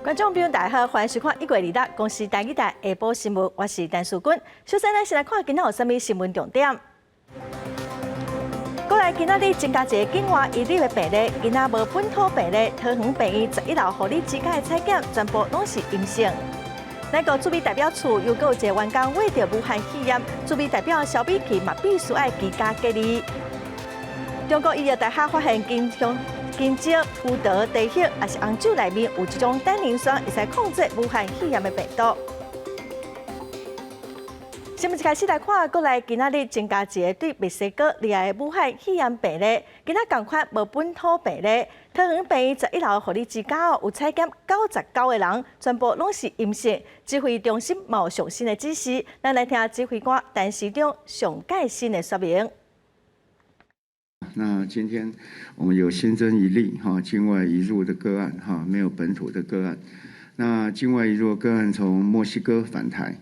觀眾朋友大家好，歡迎收看1月26公視台語台下晡新聞，我是陳淑君。首先呢，先來看今仔有啥物新聞重點。過來今仔日增加一個境外移入的病例，今仔無本土病例，桃園病院11樓護理之家的採檢全部攏是陰性。咱國駐美代表處又閣有一個員工罹著武漢肺炎，駐美代表蕭美琴嘛必須愛居家隔離。中國醫藥大學發現金香、金蕉、葡萄、茶葉，抑是紅酒內面有一種單寧酸，會使控制武漢肺炎的病毒。新聞一開始來看，國內今仔日增加一個對墨西哥來的武漢肺炎病例，今仔仝款無本土病例。桃園病院11樓護理之家有採檢99個人，全部攏是陰性。指揮中心有上新的指示，咱來聽指揮官陳時中上蓋新的說明。那今天我們有新增一例哈境外移入的個案哈，沒有本土的個案。那境外移入的個案從墨西哥返台。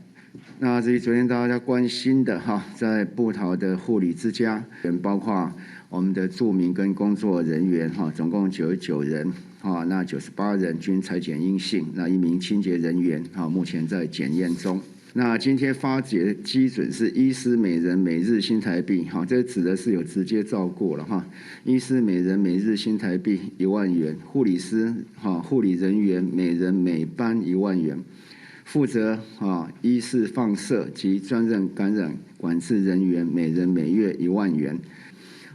那至於昨天大家關心的哈，在部桃的護理之家，包括我們的住民跟工作人員哈，總共99人哈，那98人均採檢陰性，那一名清潔人員哈，目前在檢驗中。那今天發給基準是醫師每人每日新台幣，哈，這指的是有直接照顧了哈。醫師每人每日新台幣1萬元，護理師哈護理人員每人每班1萬元，負責哈醫事放射及專任感染管制人員每人每月1萬元。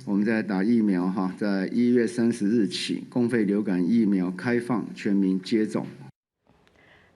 我們在打疫苗哈，在1月30日起，公費流感疫苗開放全民接種。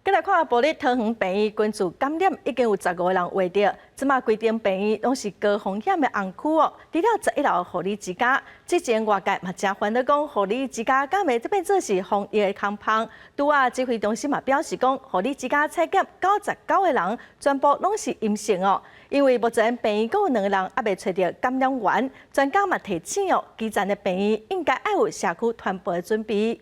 閣來看，埔里桃園病院群聚感染已經有15個人罹著，這馬規間病院攏是高風險的紅區哦。除了十一樓護理之家，之前外界嘛誠煩惱講護理之家敢會這變做是防疫的空縫。拄仔指揮中心嘛表示講，護理之家採檢99個人，全部攏是陰性哦。因為目前病院閣有兩個人猶未揣著感染源，專家嘛提醒哦，基層的病院應該愛有社區傳播的準備。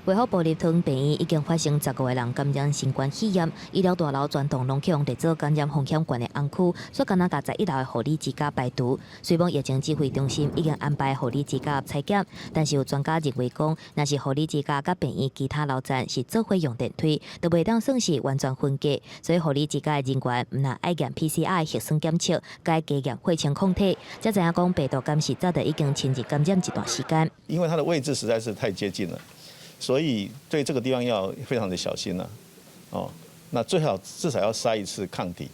衛福部立桃園病院已經發生十五個人感染新冠肺炎，醫療大樓全棟攏予列做感染風險懸的紅區，所以干焦共十一樓的護理之家排除。雖罔疫情指揮中心已經安排護理之家採檢，但是有專家認為講，若是護理之家佮病院其他樓層是做伙用電梯，就袂當算是完全分隔，所以護理之家的人員毋但愛驗 PCR 核酸檢測，閣愛加驗血清抗體，才知影講病毒敢是早就已經侵入感染一段時間。因為它的位置實在是太接近了。所以對這個地方要非常的小心了，哦，那最好至少要篩一次抗體，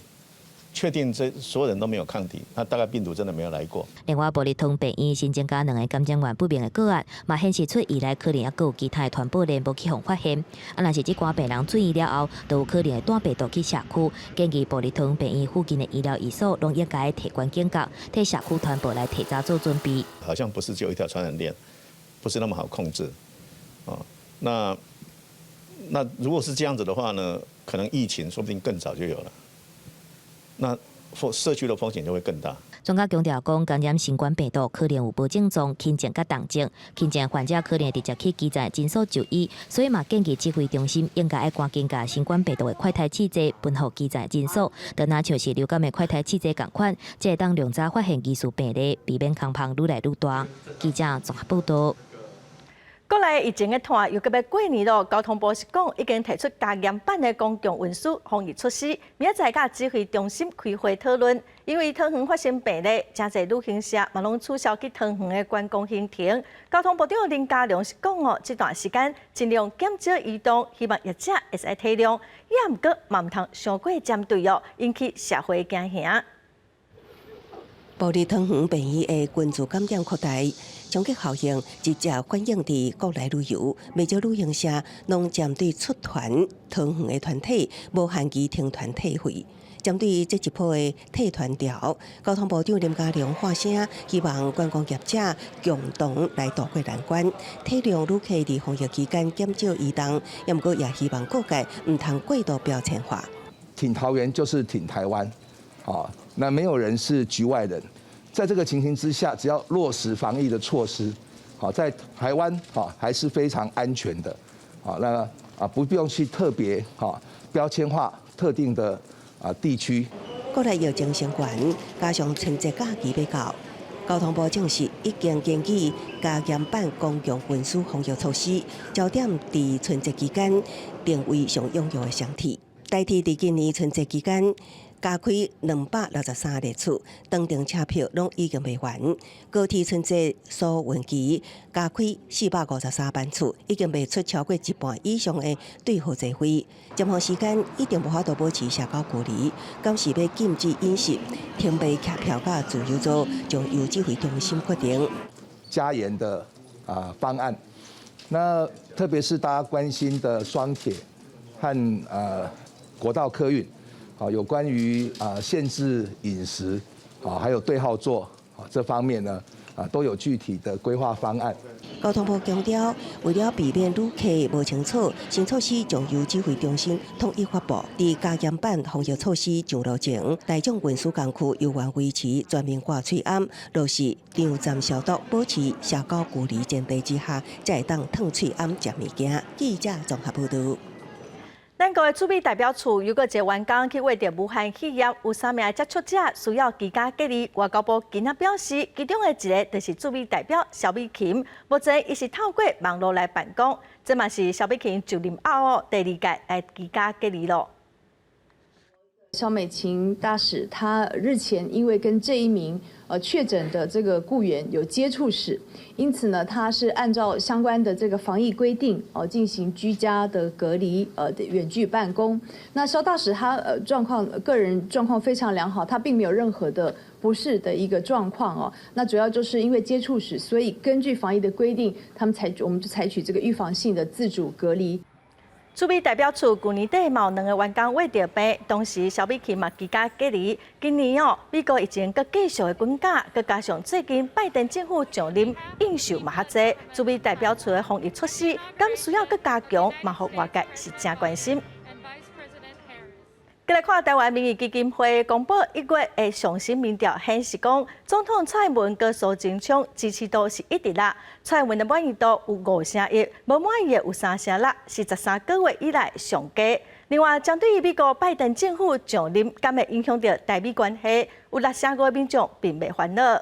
確定這所有人都沒有抗體，那大概病毒真的沒有來過。另外，埔里桃園病院新增加兩個感染源不明的個案，嘛顯示出以來可能猶閣有其他的傳播鏈無去予發現。啊，若是這寡病人轉院了後，就有可能會帶病毒去社區。建議埔里桃園病院附近的醫療院所攏應該提懸警覺，替社區傳播來提早做準備。好像不是只有一條傳染鏈，不是那麼好控制。哦，那如果是這樣子的話呢，可能疫情說不定更早就有了，那社區的風險就會更大。專家強調講，感染新冠病毒可能有無症狀、輕症佮重症，輕症患者可能會直接去基層診所就醫，所以嘛建議指揮中心應該愛趕緊共新冠病毒的快篩試劑分予基層診所，就若像是流感的快篩試劑仝款，才會當量早發現疑似病例，避免空縫愈來愈大。記者綜合報道。國內疫情的拖，又閣欲過年囉。交通部是講已經提出加嚴版的公共運輸防疫措施，明仔載佮指揮中心開會討論。因為桃園發生病例，誠濟旅行社嘛攏取消去桃園的觀光行程。交通部長林佳龍是講哦，這段時間盡量減少移動，希望業者會使體諒。也毋過嘛毋通傷過針對哦，引起社會驚嚇。埔里桃園病院的群聚感染擴大，衝擊效應直接反映佇國內旅遊，袂少旅行社攏針對出團桃園的團體無限期停團退費。針對這一波的退團潮，交通部長林佳龍發聲，希望觀光業者共同來渡過難關，體諒旅客佇防疫期間減少移動，也毋過也希望各界毋通過度標籤化。挺桃園就是挺台灣，啊，那沒有人是局外人。在這個情形之下，只要落實防疫的措施，好，在台灣啊還是非常安全的，好，那啊不用去特別哈標籤化特定的啊地區。國內疫情升懸，加上春節假期欲到，交通部證實已經研議加嚴版公共運輸防疫措施，焦點佇春節期間定位上踴躍的雙鐵。台鐵佇今年春節期間加開263列次，長程車票攏已經賣完。高鐵春節疏運期加開453班次，已經賣出超過一半以上的對號座位。任何時間一定無法度保持社交距離，敢是欲禁止飲食、停賣客票佮自由座，將由指揮中心決定。加嚴的啊方案，那特別是大家關心的雙鐵和國道客運。啊，有關於啊限制飲食啊，還有對號座啊這方面呢，啊都有具體的規劃方案。交通部強調，為了避免旅客無清楚，新措施將由指揮中心統一發布。佇加嚴版防疫措施上路前，大眾運輸工具猶原維持全面掛喙罨，落實場站消毒、保持社交距離前提之下，才會當褪喙罨食物件。記者綜合報導。咱國的駐美代表處有閣一個員工去穢著武漢肺炎，有三名接觸者需要居家隔離。外交部今仔表示，其中的一个就是駐美代表蕭美琴，目前伊是透過網路來辦公，這嘛是蕭美琴就任後第二屆來居家隔離囉。蕭美琴大使，她日前因為跟這一名確診的這個僱員有接觸史，因此呢，她是按照相關的這個防疫規定哦進行居家的隔離，遠距辦公。那蕭大使她狀況個人狀況非常良好，她並沒有任何的不適的一個狀況哦。那主要就是因為接觸史，所以根據防疫的規定，他們採我們就採取這個預防性的自主隔離。駐美代表處舊年底嘛有兩个員工穢著病，當時蕭美琴嘛居家隔離。今年哦，美國疫情閣繼續的滾價，閣加上最近拜登政府上任應酬嘛較濟，駐美代表處的防疫措施，敢需要閣加強，嘛予外界是誠關心。閣來看臺灣民意基金會公布一月的上新民調，顯示講總統蔡英文佮蘇貞昌支持度是一致啦。蔡英文的滿意度有五成一，無滿意的有三成六，是13個月以來上低。另外，針對美國拜登政府上任，敢會影響著台美關係，有六成五的民眾並袂煩惱。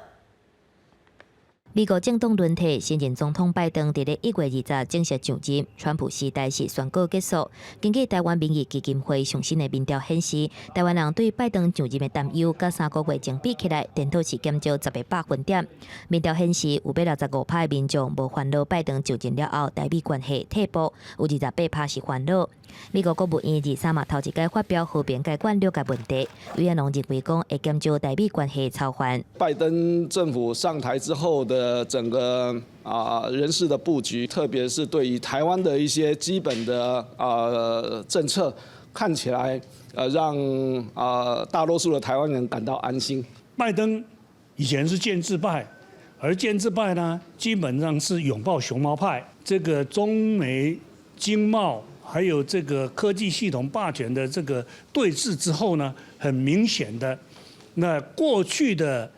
美國政黨輪替，新任總統拜登佇咧1月20正式上任，川普時代是宣告結束。根據臺灣民意基金會上新的民調顯示，臺灣人對拜登上任的擔憂，佮3個月前比起來，顛倒是減少10個百分點。民調顯示，有65%的民眾無煩惱拜登就任了後，台美關係退步，有28%是煩惱。美國國務院23嘛頭一擺發表和平解決兩岸問題，有言論認為講會減少台美關係操煩。拜登政府上台之後的整個人事的布局，特別是對於台灣的一些基本的政策，看起來讓大多數的台灣人感到安心。拜登以前是建制派，而建制派呢，基本上是擁抱熊貓派，這個中美經貿還有這個科技系統霸權的這個對峙之後呢，很明顯的，那過去的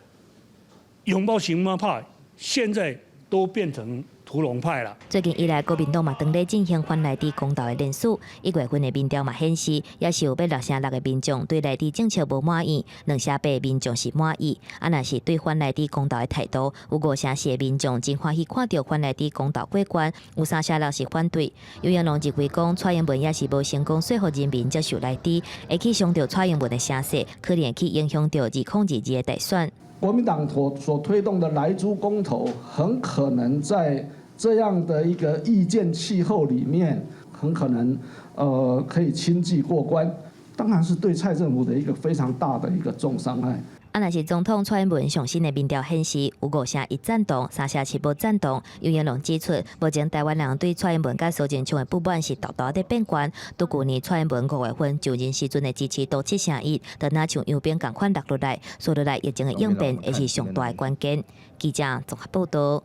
擁抱熊貓派，現在都變成屠龍派啦。最近以來，國民黨嘛當咧進行反萊豬公投的連署，1月份的民調嘛顯示，也是有欲6成6的民眾對萊豬政策無滿意，2成8的民眾是滿意。啊，若是對反萊豬公投的態度，有5成4的民眾真歡喜看著反萊豬公投過關，有3成6是反對。有言論認為講，蔡英文也是無成功說服人民接受萊豬，會去傷著蔡英文的聲勢，可能會去影響著2022的大選。國民黨所推動的萊豬公投，很可能在這樣的一個意見氣候裡面，很可能可以輕易過關，當然是對蔡政府的一個非常大的一個重傷害。啊，若是總統蔡英文上新的民調顯示，有5成1贊同，3成7無贊同。有言論指出，目前台灣人對蔡英文佮蘇貞昌的不滿是大大咧變懸。對舊年蔡英文5月份就任時陣的支持度7成1，就若像楊冰仝款落落來，紲落來疫情的應變會是上大的關鍵。記者綜合報導。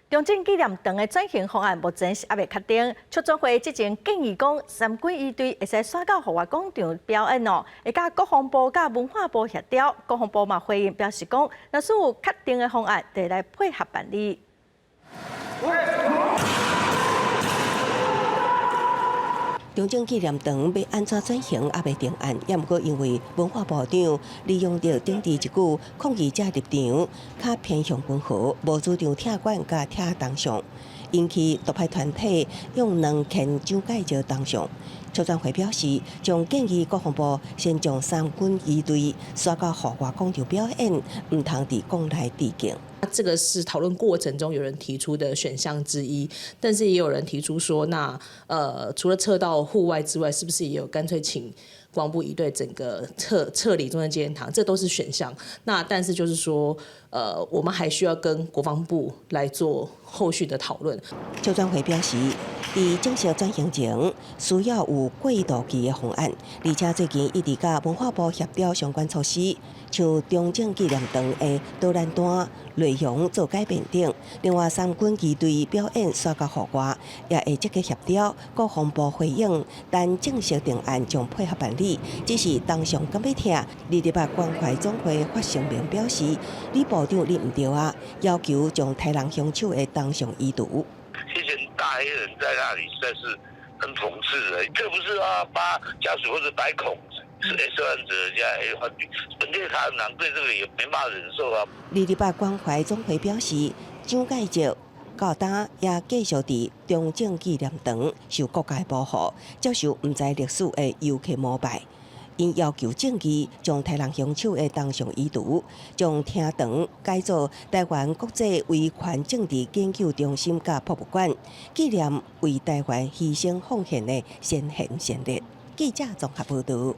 中正紀念堂的轉型方案目前是猶未確定，促轉會之前建議講，三軍儀隊會使徙到復活廣場表演哦，會佮國防部佮文化部協調，國防部嘛回應表示講，若是有確定的方案，就來配合辦理。中正紀念堂欲按怎轉型猶未定案，也毋過因為文化部長李永得頂置一句抗議者立場較偏向溫和，無主張拆館佮拆銅像，引起獨派團體用2000蔣介石銅像。促轉會表示，將建議國防部先將三軍儀隊徙到戶外廣場表演，毋通佇館內致敬。這個是討論過程中有人提出的選項之一，但是也有人提出說，那除了撤到戶外之外，是不是也有乾脆請國防部儀隊整個撤離中正紀念堂？這都是選項。那但是就是說，我們還需要跟國防部來做後續的討論。促轉會表示，佇正式轉型前，需要有過渡期的方案，而且最近一直佮文化部協調相關措施，像中正紀念堂的導覽單內容做改變等。另外，三軍儀隊表演徙到戶外，也會積極協調國防部回應，等正式定案將配合辦理。只是銅像敢欲拆，28關懷總會發聲明表示，李部長你毋對啊，要求將殺人兇手的銅像移除。這些大黑人在那裡實在是很諷刺的，這不是啊，把家屬或者白孔是受害者加黑本地他難對這個也沒辦法忍受啊。28關懷總會表示，蔣介石到今也繼續佇中正紀念堂受國家保護，接受毋知歷史的遊客膜拜。𪜶要求正義將殺人兇手的銅像移除，將廳堂改做台灣國際維權政治研究中心佮博物館，紀念為台灣犧牲奉獻的先賢先烈。記者綜合報導。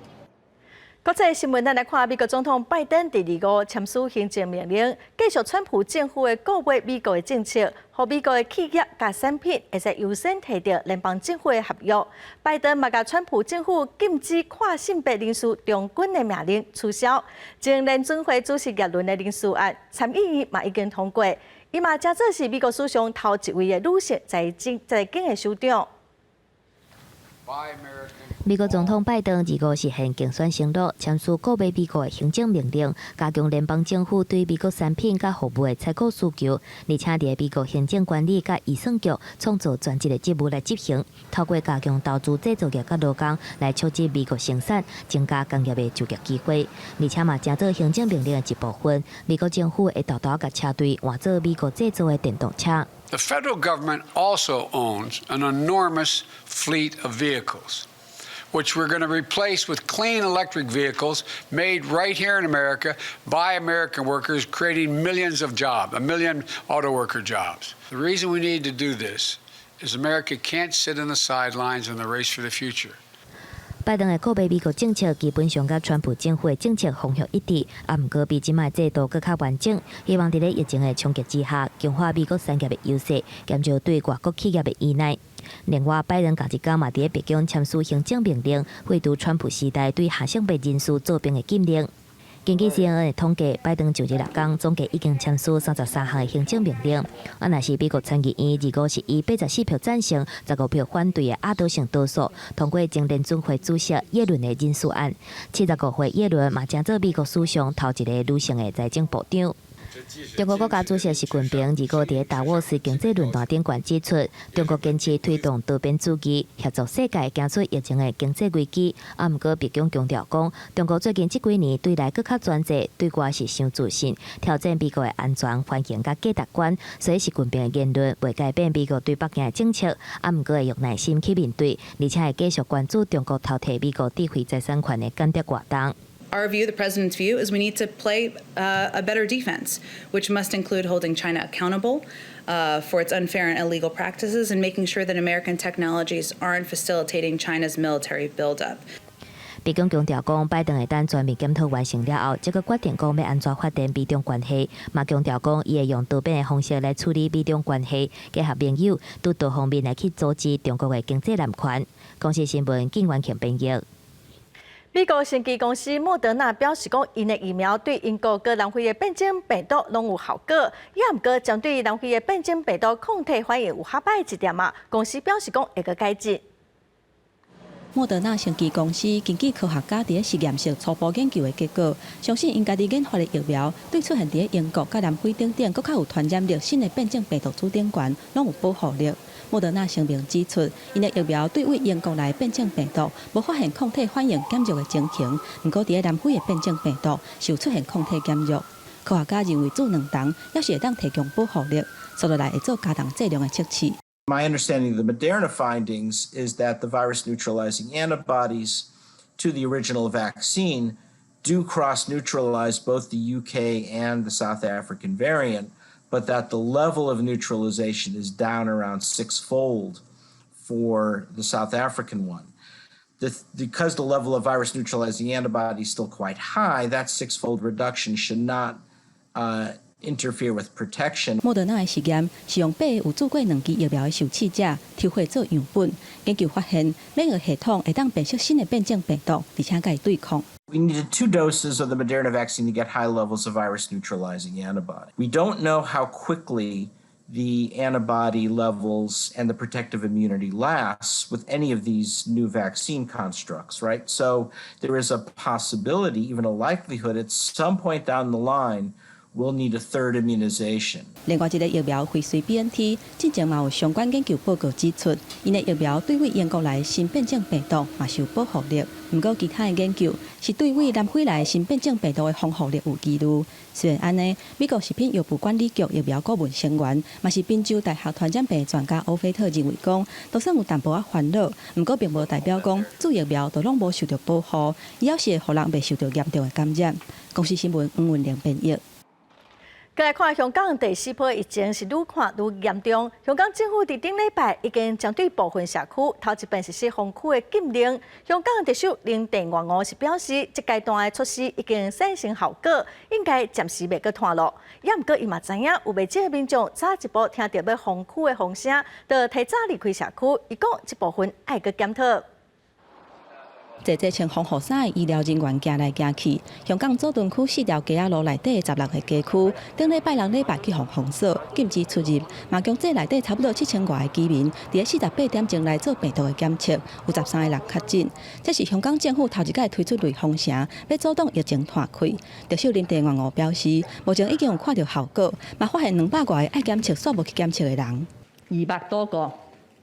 國際新聞，咱來看美國總統拜登佇25簽署行政命令，繼續川普政府的購買美國的政策，予美國的企業佮產品會使優先提著聯邦政府的合約。拜登嘛共川普政府禁止跨性別人士從軍的命令取消。前聯準會主席葉倫的人事案，參議院嘛已經通過，伊嘛成做是美國史上頭一位的女性在警的首長。美國總統拜登25實現競選承諾，簽署購買美國的行政命令，加強聯邦政府對美國產品佮服務的採購需求，而且佇美國行政管理佮預算局創造專職的職務來執行，透過加強投資製造業佮勞工來促進美國生產，增加工業的就業機會。而且嘛，成做行政命令的一部分，美國政府會沓沓共車隊換做美國製造的電動車。 The federal government also owns an enormous fleet of vehicles, which we're going to replace with clean electric vehicles made right here in America by American workers, creating millions of jobs, a million auto worker jobs. The reason we need to do this is America can't sit on the sidelines in the race for the future. 拜登的購買美國政策基本上佮川普政府的政策方向一致，啊，毋過比這擺制度閣較完整。希望佇咧疫情的衝擊之下，強化美國產業的優勢，減少對外國企業的依賴。另外，拜登仝一工嘛佇咧白宮簽署行政命令，廢除川普時代對跨性別人士做兵的禁令。根據 CNN 的統計，拜登就任六工總計已經簽署33項的行政命令。啊，若是美國參議院25是以84票贊成、15票反對的壓倒性多數通過前聯準會主席耶倫的人事案。75歲耶倫嘛，成做美國史上頭一個女性的財政部長。中國國家主席習近平25佇達沃斯經濟論壇頂懸指出，中國堅持推動多邊主義，協助世界走出疫情的經濟危機。啊，毋過白宮強調講，中國最近這幾年對內閣較專制，對外是傷自信，挑戰美國的安全環境佮價值觀。所以習近平的言論袂改變美國對北京的政策。啊，毋過會用耐心去面對，而且會繼續關注中國偷提美國智慧財產權的間諜活動。 Our view, the president's view, is we need to play a better defense, which must include holding China accountable for its unfair and illegal practices and making sure that American technologies aren't facilitating China's military buildup. 白宮強調講，拜登會等全面檢討完成了後，才閣決定講欲按怎發展美中關係。嘛強調講，伊會用多邊的方式來處理美中關係，結合盟友，對多方面來去阻止中國的經濟濫權。公視新聞，靳元慶編譯。美國生技公司莫德納表示，講𪜶的疫苗對英國佮南非的變種病毒攏有效果，也毋過針對南非的變種病毒抗體反應有較歹一點仔，公司表示講會閣改進。莫德納生技公司根據科學家佇實驗室初步研究的結果，相信𪜶家己研發的疫苗對出現佇英國佮南非等等閣較有傳染力新的變種病毒株頂懸，攏有保護力。莫德納聲明指出，𪜶的疫苗對位英國來變種病毒無發現抗體反應減弱的情形，毋過佇咧南非的變種病毒是有出現抗體減弱。科學家認為注兩筒猶是會當提供保護力，紲落來會做加重劑量的測試。 My understanding of the Moderna findings is that the virus neutralizing antibodies to the original vaccine do cross neutralize both the UK and the South African variant, but that the level of neutralization is down around sixfold for the South African one. Because the level of virus neutralizing antibodies is still quite high, that sixfold reduction should not interfere with protection. 莫德納的實驗是用八个有注過兩劑疫苗的受試者抽血做樣本，研究發現免疫系統會當辨識新的變種病毒，而且共伊對抗。 We needed two doses of the Moderna vaccine to get high levels of virus neutralizing antibody. We don't know how quickly the antibody levels and the protective immunity lasts with any of these new vaccine constructs, right? So there is a possibility, even a likelihood, at some point down the line, we'll need a third immunization. 另外一个疫苗輝瑞 BNT，進前嘛有相關研究報告指出，𪜶的疫苗對位英國來新變種病毒嘛是有保護力。毋過其他的研究是對位南非來新變種病毒的防護力有疑慮。雖然按呢，美國食品藥物管理局疫苗顧問成員，嘛是賓州大學傳染病專家歐菲特認為講，就算有淡薄仔煩惱，毋過並無代表講注疫苗就攏無受著保護，伊猶是會予人袂受著嚴重的感染。公視新聞黃文玲編譯。過來看香港第四波疫情是愈看愈嚴重。香港政府佇頂禮拜已經針對部分社區頭一遍實施封區的禁令。香港特首林鄭月娥是表示，這階段的措施已經產生效果，應該暫時袂閣拖落。也毋過伊嘛知影，有袂少民眾早一步聽著欲封區的風聲，就提早離開社區。伊講這部分愛閣檢討。坐這穿防護衫的醫療人員行來行去，香港佐敦區四條街仔路內底的16個街區，頂禮拜六禮拜去予封鎖，禁止出入，嘛強制內底差不多7000外个居民，佇咧48點鐘內做病毒的檢測，有13個人確診。這是香港政府頭一擺推出類封城，欲阻擋疫情湠開。特首林鄭月娥表示，目前已經有看著效果，嘛發現200外個愛檢測煞無去檢測的人。 200多個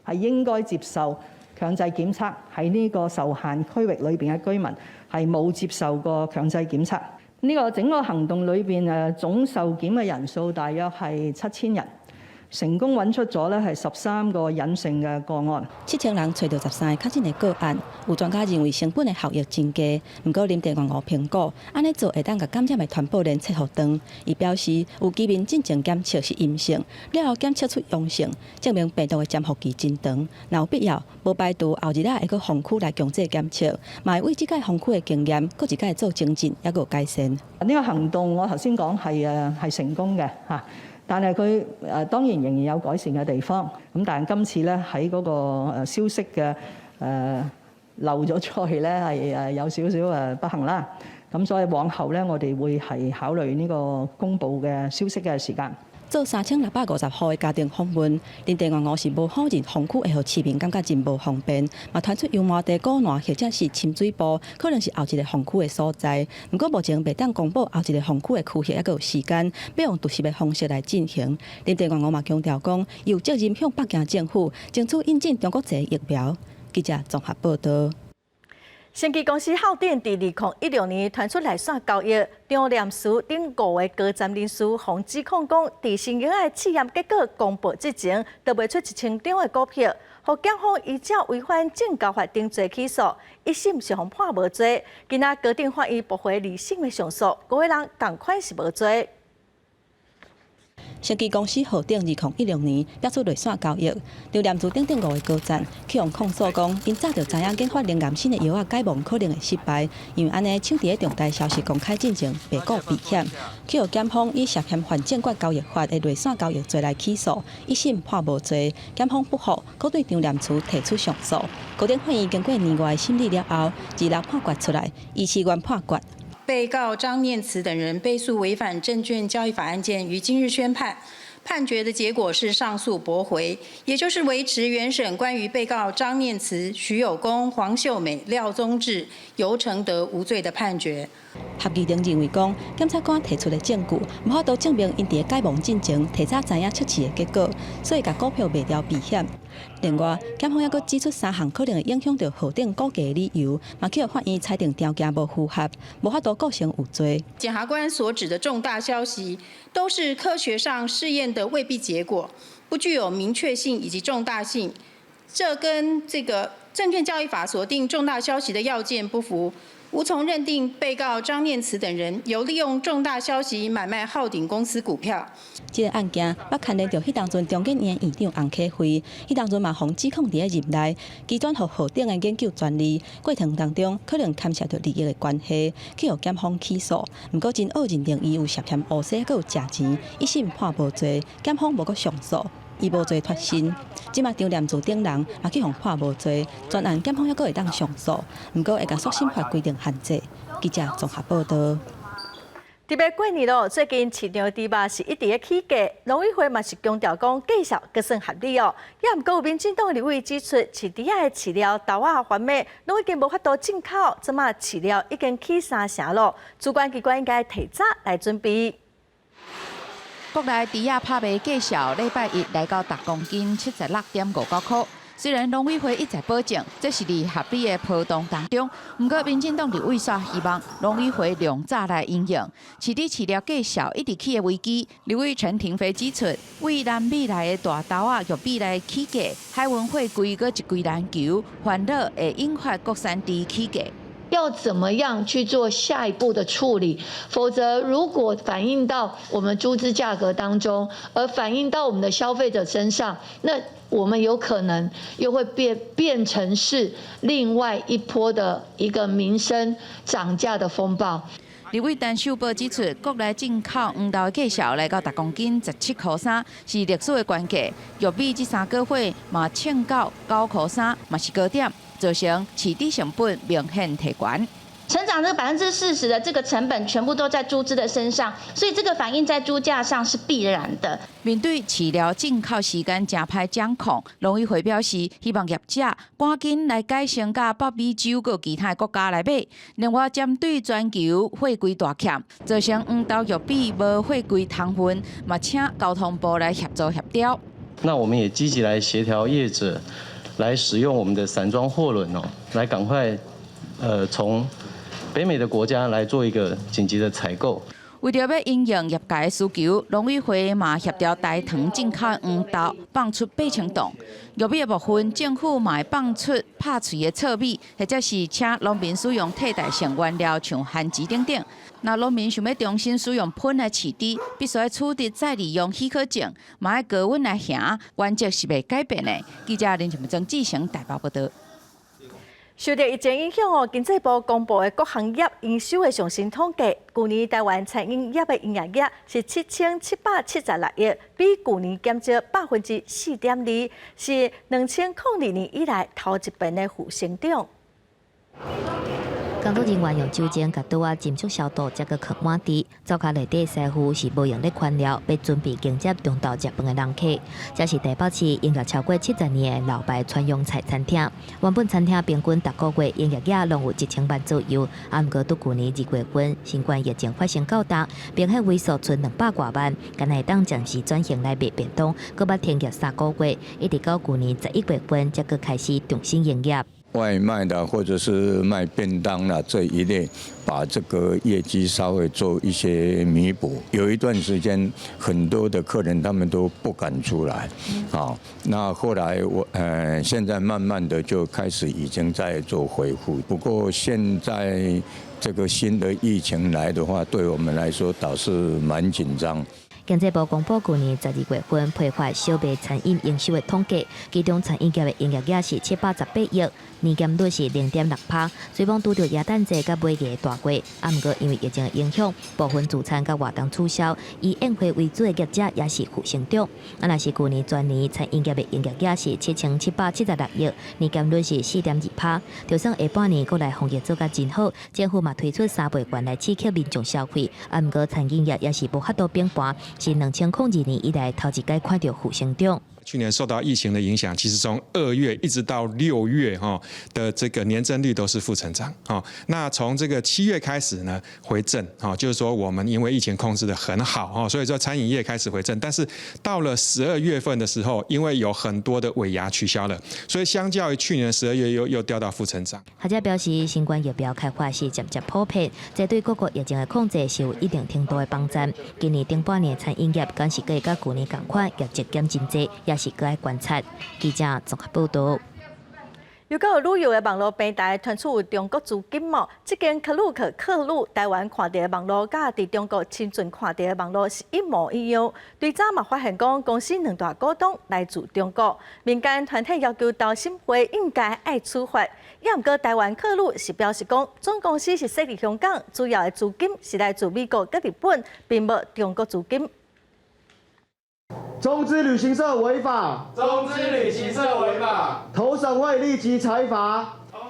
係應該接受強制檢測喺呢個受限區域裏邊嘅居民係冇接受過強制檢測。呢個整個行動裏邊總受檢嘅人數大約係7000人，成功揾出咗咧係13個隱性嘅個案。7000人揣著13個確診的個案，有專家認為成本的效益真低。毋過林鄭月娥評估，按呢做會當共感染的傳播鏈切予長。伊表示，有居民進前檢測是陰性，了後檢測出陽性，證明病毒的潛伏期真長。若有必要，無排除後日仔會閣封區來強制檢測，嘛會為這擺封區的經驗，閣一擺做精進，猶閣有改善。呢個行動我頭先講係成功嘅嚇。但係佢當然仍然有改善嘅地方，咁但係今次咧喺嗰個消息嘅漏咗出去咧係有少少不幸啦，咁所以往後咧我哋會係考慮呢個公佈嘅消息嘅時間。做3650戶的家庭訪問，林鄭月娥是無否認封區會予市民感覺真無方便，嘛傳出油麻地、果欄或者是深水埗，可能是後一个封區的所在。毋過目前袂當公布後一个封區的區域，猶閣有時間，欲用突襲的方式來進行。林鄭月娥嘛強調講，有責任向北京政府爭取引進中國製疫苗。記者綜合報道。生技公司浩鼎佇2016年傳出內線交易，張念慈等五个高層人士予指控講，佇新藥的試驗結果公布之前，就賣出1000張的股票，予檢方依照違反證交法等罪起訴，一審是予判無罪。今仔高等法院駁回二審的上訴，五个人仝款是無罪。生技公司浩鼎2016年爆出內線交易，張念慈等等五个高層去予控訴講，𪜶早就知影研發靈癌新的藥仔解盲可能會失敗，因為按呢搶佇咧重大消息公開進前，白故避險，去予檢方以涉嫌犯證券交易法的內線交易罪來起訴，一審判無罪，檢方不服，閣對張念慈提出上訴。高等法院經過年外審理了後，26判決出來，維持原判決。被告張念慈等人被訴違反證券交易法案件，於今日宣判。判決的結果是上訴駁回，也就是維持原審關於被告張念慈、徐有功、黃秀美、廖宗智、游承德無罪的判決。合議庭認為講，檢察官提出的證據無法度證明𪜶佇解盲進前提早知影測試的結果，所以共股票賣掉避險。另外，檢方猶閣指出三項可能會影響著浩鼎股價的理由，嘛去予法院裁定條件無符合，無法度構成有罪。檢察官所指的重大消息，都是科學上試驗的未必結果，不具有明確性以及重大性，這跟這個證券交易法所定重大消息的要件不符，無從認定被告張念慈等人有利用重大消息買賣浩鼎公司股票。這個案件捌牽連著彼當陣中研院院長洪啟惠，彼當陣嘛予指控佇咧任內，移轉予浩鼎的研究專利過程當中，可能牽涉著利益的關係，去予檢方起訴。毋過真奧認定伊有涉嫌烏洗，閣有食錢，一審判無罪，檢方無閣上訴。伊無罪脫身，這馬張念慈等人嘛去予判無罪，全案檢方猶閣會當上訴，毋過會共速審法規定限制。記者綜合報道。特別過年咯，最近市場豬肉是一直咧起價，農委會嘛是強調講價數閣算合理哦。也毋過有民進黨立委指出，飼豬仔的飼料、豆仔、番麥攏已經無法度進口，這馬飼料已經起三成咯，主管機關應該提早來準備。國內豬仔拍賣價數，禮拜一來到逐公斤76.59箍。雖然農委會一再保證，這是佇合理的波動當中，毋過民進黨立委煞希望農委會量早來因應。飼豬飼料價數一直起的危機，立委陳亭妃指出，對南美來的大豆仔、玉米來起價，海運貨櫃閣一櫃難求，煩惱會引發國產豬起價。要怎麼樣去做下一步的處理？否則，如果反映到我們豬隻價格當中，而反映到我們的消費者身上，那我們有可能又會變成是另外一波的一個民生漲價的風暴。立委陳秀寶指出，國內進口黃豆的價數來到逐公斤17箍3，是歷史的懸價。玉米這3個月嘛衝到9箍3，嘛是高點，造成飼豬成本明顯提懸。成長這40%的這個成本，全部都在豬隻的身上，所以這個反映在豬價上是必然的。面對飼料進口時間誠歹掌控，農委會表示，希望業者趕緊來改成佮北美洲閣其他國家來買。另外，針對全球貨櫃大欠，造成黃豆、玉米無貨櫃通運，嘛請交通部來協助協調。那我們也積極來協調業者，來使用我們的散裝貨輪哦，來趕快，從北美的國家來做一個緊急的採購。為著欲因應業界的需求，農委會嘛協調台糖進口黃豆放出8000噸，玉米的部分政府嘛會放出拍喙的糙米，或者是請農民使用替代性原料，像番薯等等。若農民想欲重新使用糞來飼豬，必須愛取得再利用許可證，嘛愛高溫來行，原則是袂改變的。記者林靜曾志成台北報道。受著疫情影響哦，經濟部公布的各行業營收的上新統計，舊年台灣餐飲業的營業額是7776億，比舊年減少4.2%，是2002年以來頭一遍的負成長。工作人員用酒精共桌仔浸觸消毒，才閣囥滿地。灶跤內底師傅是無閒咧寬了，欲準備迎接中晝食飯的人客。這是台北市營業超過70年的老牌川揚菜餐廳。原本餐廳平均逐個月營業額攏有1000萬左右，啊，毋過佇舊年2月份新冠疫情發生到今，明顯萎縮賰200外萬，干焦會當暫時轉型來賣便當，閣捌停業3個月，一直到舊年11月份才閣開始重新營業。外賣的或者是賣便當啦這一類，把這個業績稍微做一些彌補。有一段時間，很多的客人他們都不敢出來，啊，那後來我現在慢慢的就開始已經在做恢復。不過現在這個新的疫情來的話，對我們來說倒是蠻緊張。經濟部公布舊年12月份批發小微餐飲營收的統計，其中餐飲業的營業額是718億，年減率是0.6%。雖罔拄著耶誕節佮尾牙大月，啊，毋過因為疫情的影響，部分聚餐佮活動取消，以宴會為主的業者也是負成長。啊，若是舊年全年餐飲業的營業額是7776億，年減率是4.2%。就算下半年國內防疫做甲真好，政府嘛推出三倍券來刺激民眾消費，啊，毋過餐飲業也是無法度崩盤。是2002年以來頭一擺看著負成長。去年受到疫情的影響，其實從2月一直到6月哈的這個年增率都是負成長。那從這個7月開始呢回正，就是說我們因為疫情控制得很好，所以說餐飲業開始回正。但是到了12月份的時候，因為有很多的尾牙取消了，所以相較於去年12月又掉到負成長。學者表示，新冠疫苗開發是漸漸普遍，這對各國疫情的控制是有一定程度的幫助。今年頂半年餐飲業敢是會佮舊年仝款，業績減真濟，也是閣愛觀察。記者綜合報導。又閣有旅遊的網路平台傳出有中國資金哦，這間 Klook 客旅台灣看著的網路，佮佇中國深圳看著的網路是一模一樣。追查嘛發現講，公司兩大股東來自中國，民間團體要求投審會應該愛處罰。也毋過台灣客旅是表示講，總公司是設佇香港，主要的資金是來自美國佮日本，並無中國資金。中資旅行社違法！中資旅行社違法！投審會立即裁罰。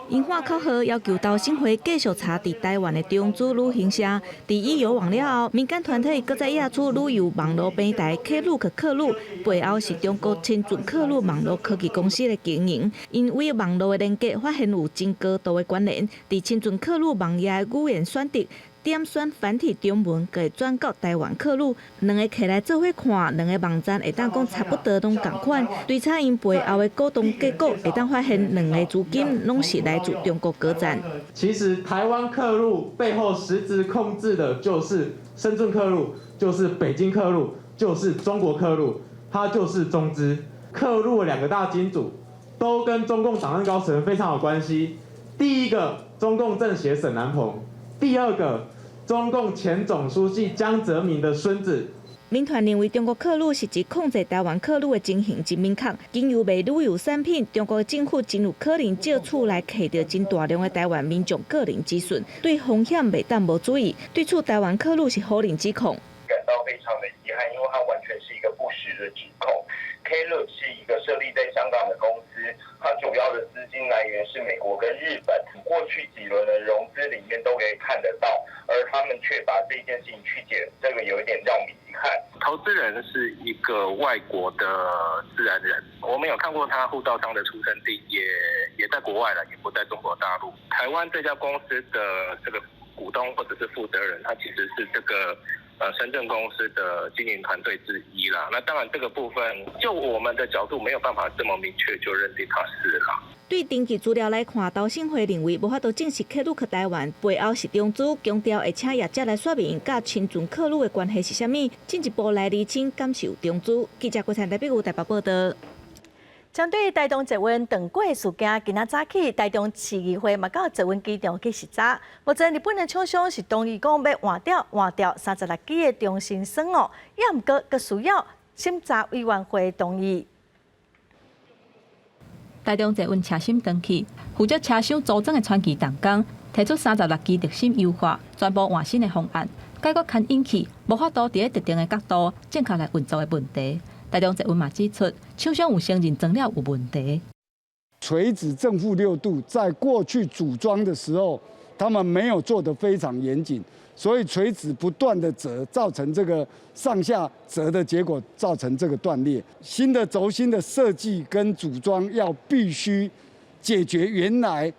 𪜶喊口號要求投審會繼續查佇台灣的中資旅行社，佇易遊網了後，民間團體閣再驗出旅遊網路平台 Klook 客旅背後是中國深圳客旅網路科技公司的經營，因為網路的連結發現有真高度的關聯，佇深圳客旅網頁的語言選擇。點選繁體中文，會轉到台灣客旅，兩个摕來做伙看，兩个網站會當講差不多攏仝款。追查𪜶背後的股東結果，會當發現兩个資金攏是來自中國高層。其實台灣客旅背後實質控制的就是深圳客旅，就是北京客旅，就是中國客旅，它就是中資。客旅兩個大金主都跟中共黨政高層非常有關係。第一個，中共政協沈南鵬；第二個，中共前總書記江澤民的孫子。民團認為中國客旅實質控制台灣客旅的情形真明確，經由賣旅遊產品，中國政府真有可能借此來獲得真大量的台灣民眾個人資訊，對風險袂當無注意。對此，台灣客旅是否認指控。感到非常的遺憾，因為它完全是一個不實的指控。Klook 是一個設立在香港的公司，它主要的資金來源是美國跟日本。過去幾輪的融資裡面都可以看得到，而他們卻把這件事情曲解，這個有一點讓我們遺憾。投資人是一個外國的自然人，我們有看過他護照上的出生地，也在國外了，也不在中國大陸。台灣這家公司的這個股東或者是負責人，他其實是這個深圳公司的經營團隊之一啦。那當然這個部分，就我們的角度沒有辦法這麼明確就認定他是啦。對登記資料來看，投審會認為無法度證實 Klook 台灣背後是中資，強調會請業者來說明佮深圳客旅的關係是啥物，進一步來釐清敢是有中資。記者郭燦台北有台北報道。針對台中捷運斷過事件，今仔早起台中市議會嘛到捷運機場去視察。目前日本的廠商是同意講欲換掉36支的中心線哦，也毋過閣需要審查委員會同意。台中捷運車芯斷去，負責車廂組裝的傳奇重工提出36支軸心優化、全部換新的方案，解決牽引器無法度佇咧特定的角度正確來運作的問題。台中捷運嘛指出，廠商有承認裝了有問題。垂直正負6度，在過去組裝的時候，他們沒有做得非常嚴謹，所以垂直不斷的折，造成這個上下折的結果，造成這個斷裂。新的軸心的設計跟組裝要必須解決原來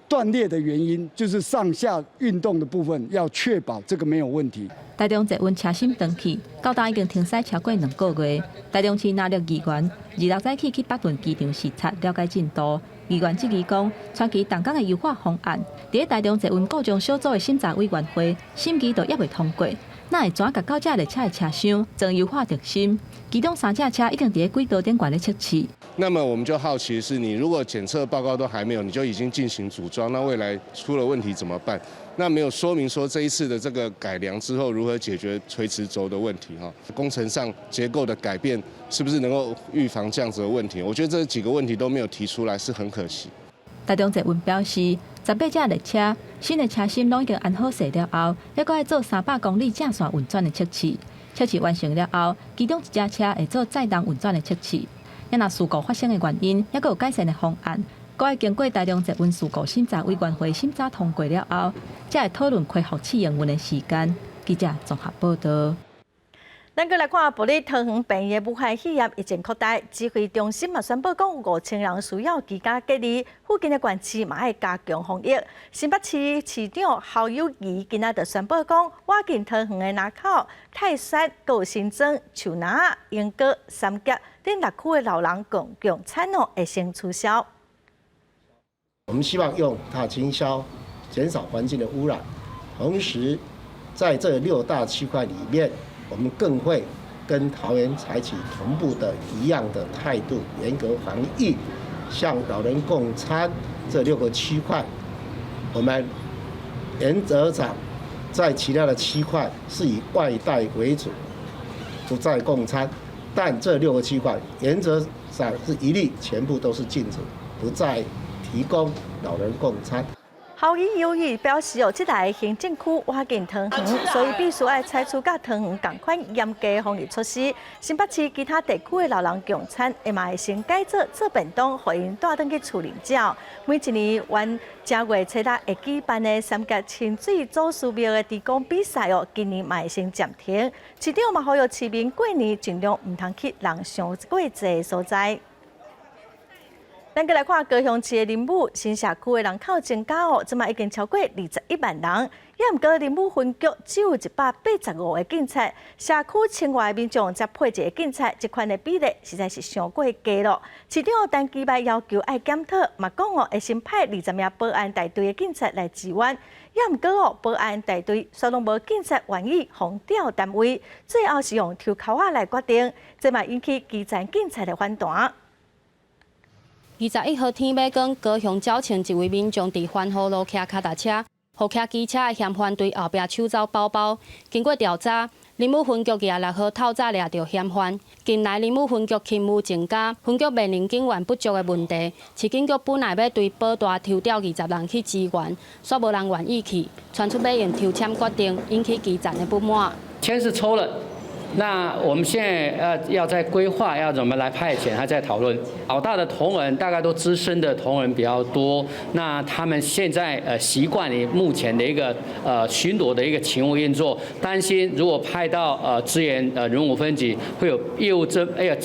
斷裂的原因，就是上下運動的部分要確保這個沒有問題。台中捷運車芯斷去，到今已經停駛超過2個月。台中市藍綠議員26早起去北屯機場視察，了解進度。議員質疑講，傳奇重工的優化方案，佇咧台中捷運故障小組的審查委員會審議都猶未通過，哪會怎共九隻列車的車廂裝優化軸心？其中三隻車已經佇咧軌道頂懸咧測試。那麼我們就好奇是，你如果檢測報告都還沒有，你就已經進行組裝，那未來出了問題怎麼辦？那沒有說明說這一次的這個改良之後如何解決垂直軸的問題哈？工程上結構的改變是不是能夠預防這樣子的問題？我覺得這幾個問題都沒有提出來，是很可惜。台中捷運表示，18隻列車新的車芯攏已經安好勢了後，猶閣愛做300公里正線運轉的測試。測試完成了後，其中一隻車會做載重運轉的測試。若事故發生的原因，猶閣有改善的方案，閣愛經過台中捷運事故審查委員會審查通過了後，才會討論恢復試營運的時間。記者綜合報道。咱閣來看，部立桃園病院的武漢肺炎疫情擴大，指揮中心嘛宣布講，5000人需要居家隔離，附近的縣市嘛愛加強防疫。新北市市長侯友宜今仔就宣布講，倚近桃園的林口、泰山、閣有新莊、樹林、鶯歌、三峽等六區的老人共餐哦，會先取消。我們希望用大清消，減少環境的污染，同時在這六大區塊裡面，我們更會跟桃園採取同步的一樣的態度，嚴格防疫。像老人共餐這六個區塊，我們原則上在其他的區塊是以外帶為主，不再共餐。但這六個區塊原則上是一律全部都是禁止，不再提供老人共餐。侯友宜表示哦，這台行政區倚近桃園，所以必須愛採取佮桃園仝款嚴格防疫措施。新北市其他地區的老人共餐，會嘛會先改做做便當，予𪜶帶轉去厝裡食。每一年阮正月初六會舉辦的三峽清水祖師廟的豬公比賽哦，今年嘛會先暫停。市長嘛呼籲市民過年盡量毋通去人傷過濟的所在。咱閣來看高雄市的仁武新社區的人口增加哦，這馬已經超過21萬人。也毋過仁武分局只有185個警察，社區千外民眾才配一个警察，這款的比例實在是傷過低咯。市長陳其邁要求愛檢討，嘛講哦會先派20名保安大隊的警察來支援。也毋過哦，保安大隊煞攏無警察願意予調單位，最後是用抽籤仔來決定，這嘛引起基層警察的反彈。21號天欲光，高雄鳥棲一位民眾佇環湖路騎跤踏車，予騎機車的嫌犯對後壁搶走包包。經過調查，仁武分局26號透早掠著嫌犯。近來仁武分局勤務增加，分局面臨警員不足的問題。市警局本來欲對保大抽調20人去支援，煞無人願意去，傳出欲用抽籤決定，引起基層的不滿。籤是抽了。那我們現在要在規劃要怎麼來派遣，還在討論。老大的同仁大概都資深的同仁比較多，那他們現在習慣於目前的一個巡邏的一個勤務運作，擔心如果派到支援仁武分局，會有業務這哎呀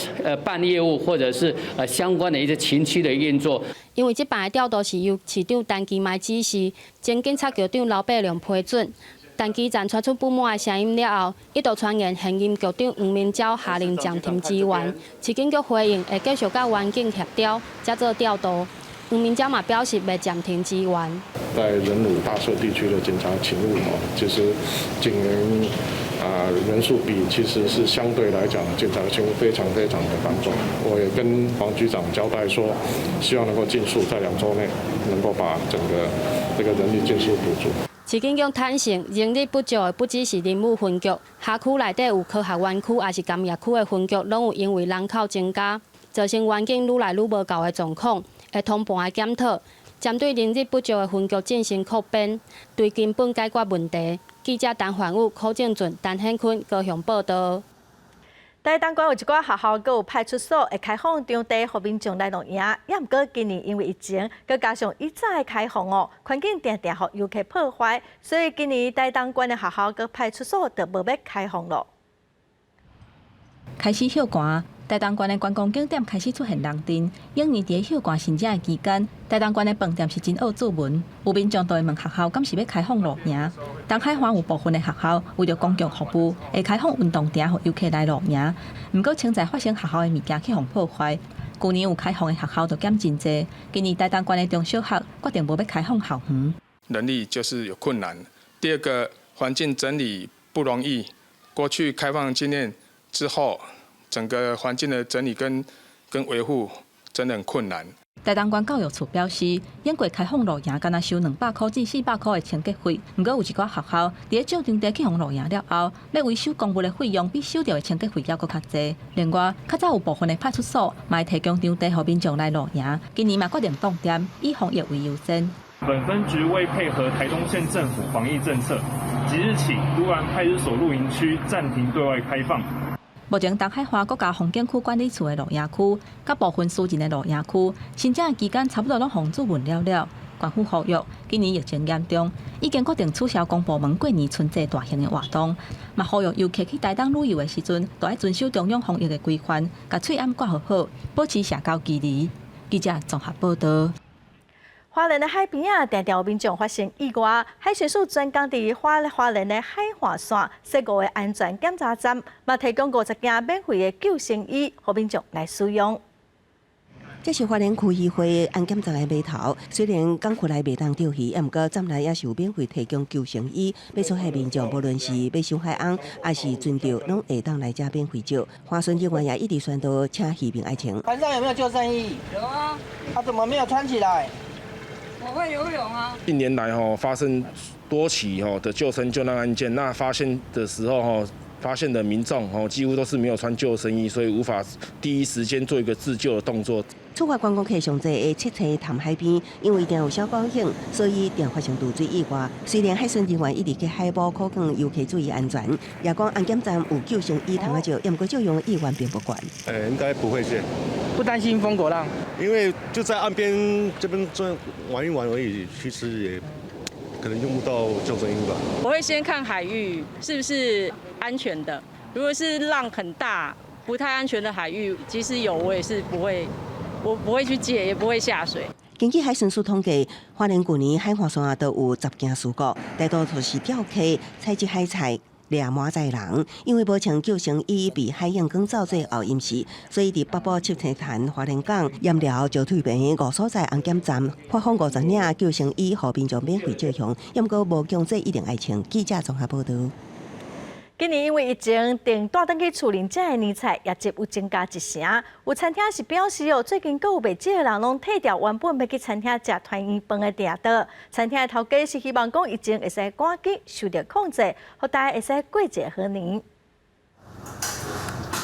辦業務或者是相關的一些勤區的運作。因為這擺的調度是由市長陳其邁指示，前警察局長劉伯良批准。但基層傳出不滿的聲音了後，一度傳言現任局長黃明昭下令暫停支援。市警局回應會繼續佮員警協調，才做調度。黃明昭嘛表示袂暫停支援。在仁武大社地區的警察勤務哦，其實警員啊人數比其實是相對來講，警察勤務非常非常的繁重。我也跟黃局長交代說，希望能夠盡速在2週內能夠把整個這個人力盡速補足。市警局坦承，人力不足的不只是仁武分局，轄區內底有科學園區，抑是工業區的分局，攏有因為人口增加，造成員警愈來愈無夠的狀況，會通盤來檢討，針對人力不足的分局進行擴編，對根本解決問題。記者陳焕武、柯正俊、陳顯坤高雄報導。台東縣有一寡學校閣有派出所會開放場地，予民眾來露營。也毋過今年因為疫情，閣加上以早的開放哦，環境定定予遊客破壞，所以今年台東縣的學校閣派出所就無欲開放囉。開始歇寒，台東縣的觀光景點開始出現人陣。往年佇歇寒新正的期間，台東縣的飯店是真惡注文，有民眾就會問學校，敢是欲開放露營？東海岸有部分的學校為著公共服務，會開放運動場予遊客來露營。毋過，潛在發生學校的物件去予破壞。舊年有開放的學校就減真濟，今年台東縣的中小學決定無欲開放校園。人力就是有困難。第二個，環境整理不容易。過去開放經驗之後，整個環境的整理跟維護真的很困難。台東縣教育處表示，往過開放露營，敢若收200塊至400塊的清潔費。毋過有一寡學校，佇咧借場地去予露營了後，欲維修公物的費用比收著的清潔費猶閣較濟。另外，較早有部分的派出所嘛會提供場地予民眾來露營，今年嘛決定凍店，以防疫為優先。本分局為配合台東縣政府防疫政策，即日起，都蘭派出所露營區暫停對外開放。目前東海岸國家風景區管理處的露營區，佮部分私人的露營區，新正的期間差不多攏予注文了了。縣府呼籲，今年疫情嚴重，已經決定取消公部門過年春節大型的活動，嘛呼籲遊客去台東旅遊的時陣，都愛遵守中央防疫的規範，共喙罨掛好好，保持社交距離。記者綜合報導。花蓮的海邊啊，定定有民眾發生意外。海巡署專工佇花蓮的海岸線設五个安全檢查站，嘛提供50件免費的救生衣，予民眾來使用。這是花蓮區議會安檢站的碼頭，雖然港區內袂當釣魚，毋過站內也是有免費提供救生衣，欲出海民眾無論是欲收海翁，抑是船釣，攏會當來遮免費借。華巡人員也一直宣導，請漁民愛穿。船上有沒有救生衣？有啊。他怎麼沒有穿起來？我會游泳啊。近年來吼發生多起吼的救生救難案件，那發現的時候吼，發現的民眾吼幾乎都是沒有穿救生衣，所以無法第一時間做一個自救的動作。出發觀光客上濟的七星潭海邊，因為定有小高興，所以定發生墮水意外。雖然海巡人員一直去海埔呼籲遊客注意安全，也講安檢站有救生衣通仔借，毋過借用意願並不懸。應該不會借。不擔心瘋狗浪？因為就在岸邊這邊轉玩一玩而已，其實也可能用不到救生衣吧。我會先看海域是不是安全的，如果是浪很大、不太安全的海域，即使有我也是不會，我不會去借，也不會下水。根據海巡署統計，花蓮舊年海岸線都有10件事故，大多數是釣客採集海菜。掠滿載人，因為無穿救生衣被海湧捲走最後淹死，所以佇北埔七星潭花蓮港鹽寮石腿坪五所在安檢站發放50領救生衣，予民眾免費借用，毋過無強制一定愛穿。記者綜合報導。今年因為疫情，訂帶轉去厝裡食的年菜業績有增加一成。有餐廳是表示哦，最近閣有袂少人攏退掉原本欲去餐廳食團圓飯的訂桌。餐廳的頭家是希望講疫情會使趕緊受著控制，予大家會使過一个好年。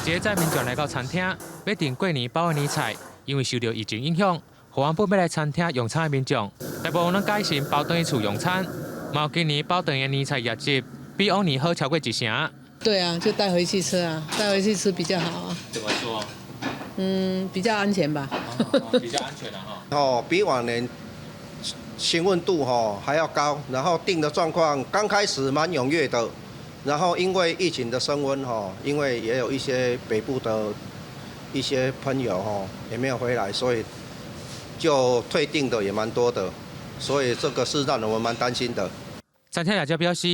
一个載民眾來到餐廳，欲訂過年包的年菜，因為受著疫情影響，原本欲來餐廳用餐的民眾，大部分攏改成包轉去厝用餐。嘛今年包轉的年菜業績比往年好超過一成。對啊，就帶回去吃啊，帶回去吃比較好啊。怎麼說？嗯，比較安全吧。比較安全啊哈。哦，比往年詢問度吼還要高，然後訂的狀況剛開始蠻踴躍的，然後因為疫情的升溫吼，因為也有一些北部的一些朋友吼也沒有回來，所以就退訂的也蠻多的，所以這個是讓我們蠻擔心的。餐廳業者表示，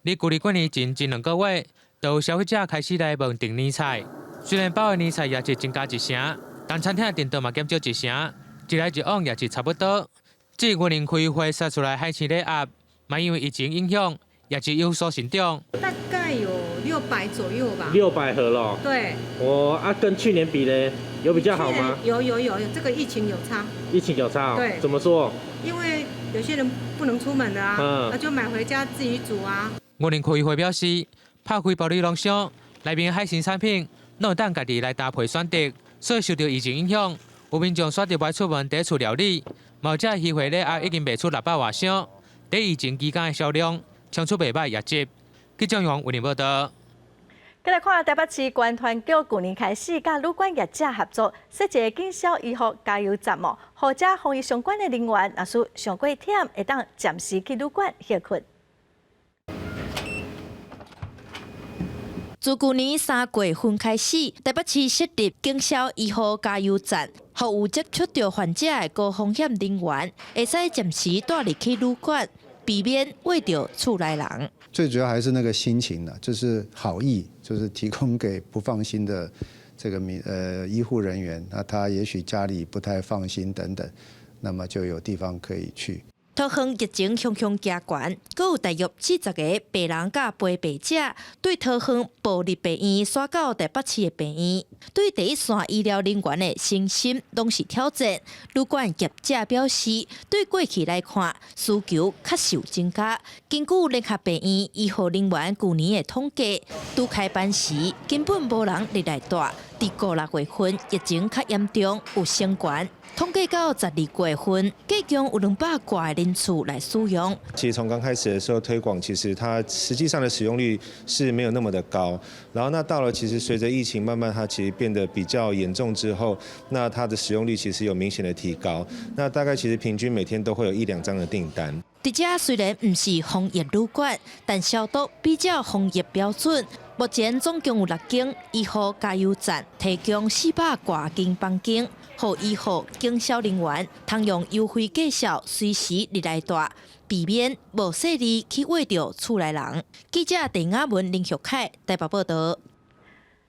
佇舊曆過年前前2個月，就有消費者開始來問訂年菜。雖然包的年菜業績增加一成，但餐廳的訂桌嘛減少一成，一來一往也是差不多。至於雲林區議會殺出來海鮮禮盒，嘛因為疫情影響，業績有所成長。大概有600左右吧。600盒咯。對。哦啊，跟去年比呢，有比較好嗎？有有有，這個疫情有差。疫情有差哦。對。怎麼說？因為有些人不能出門的啊，那就買回家自己煮啊。雲林區議會表示，拍開保麗龍箱，內面海鮮產品攏會當家己來搭配選擇，所以受著疫情影響，有民眾選擇袂出門佇厝料理，嘛有魚貨禮盒已經賣出600外箱，佇疫情期間的銷量衝出袂䆀業績。記者楊雲林報導。繼來看台北市觀團局舊年開始，佮旅館業者合作，設一个緊銷醫護加油站哦，予遮防疫相關的人員，若是傷過忝，會當暫時去旅館歇睏。自舊年3月份開始，台北市設立緊銷醫護加油站，予有接觸著患者的高風險人員，會使暫時帶入去旅館，避免秽著厝內人。最主要還是那個心情呢，就是好意，就是提供給不放心的這個民醫護人員，那他也許家裡不太放心等等，那麼就有地方可以去。桃園疫情雄雄加懸，閣有大約40个病人佮陪病者對桃園部立病院徙到台北市的病院，對第一線醫療人員的身心攏是挑戰。旅館業者表示，對過去來看，需求確實有增加。根據聯合病院醫護人員舊年的統計，拄開班時根本無人入來蹛。佇五六月份疫情較嚴重，有升懸。統計到12月份，計共有200外人次來使用。其實從剛開始的時候推廣，其實它實際上的使用率是沒有那麼的高。然後那到了其實隨着疫情慢慢它其實變得比較嚴重之後，那它的使用率其實有明顯的提高。那大概其實平均每天都會有一兩張的訂單。佇遮雖然毋是防疫旅館，但消毒比照防疫標準。目前總共有六間醫護加油站，提供400外間房間，予醫護警消人員通用優惠價數隨時入來蹛，避免無細膩去穢著厝內人。記者鄭雅文、林玉凱台北報導。